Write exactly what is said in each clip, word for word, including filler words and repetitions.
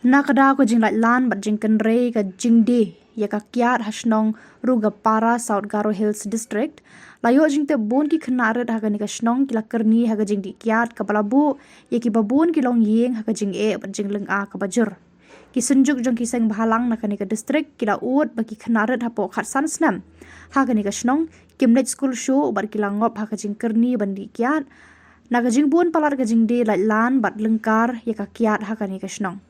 Na ka daw ka jinglaitlan bad jingkynrei ka jingdie ïa ka kiad ha shnong Rugapara, South Garo Hills District, la ïoh jingtip bun ki khynnah rit ha kane ka shnong ki la kyrni ha ka jingdih kiad kaba la buh ïa kiba bun ki longïing ha ka jingeh bad jinglynga kaba jur. Ki synjuk jong ki seng bhalang na kane ka district ki la ud ba ki khynnah rit hapoh khatsan snem ha kane ka shnong kim leit skul shuh bad ki la ngop ha ka jingkyrni ban dih kiad na ka jingbun palat ka jingdie laitlan bad lyngkar ïa ka kiad ha kane ka shnong.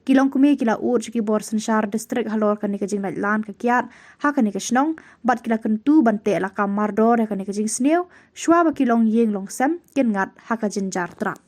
Ki longkmie ki la ud sha ki bor synshar district halor kane ka jinglaitlan ka kiad ha kane ka shnong bad ki la kyntu ban teh lakam mardor ïa kane ka jingsniew shuwa ba ki longïing longsem kin ngat ha ka jynjar trap.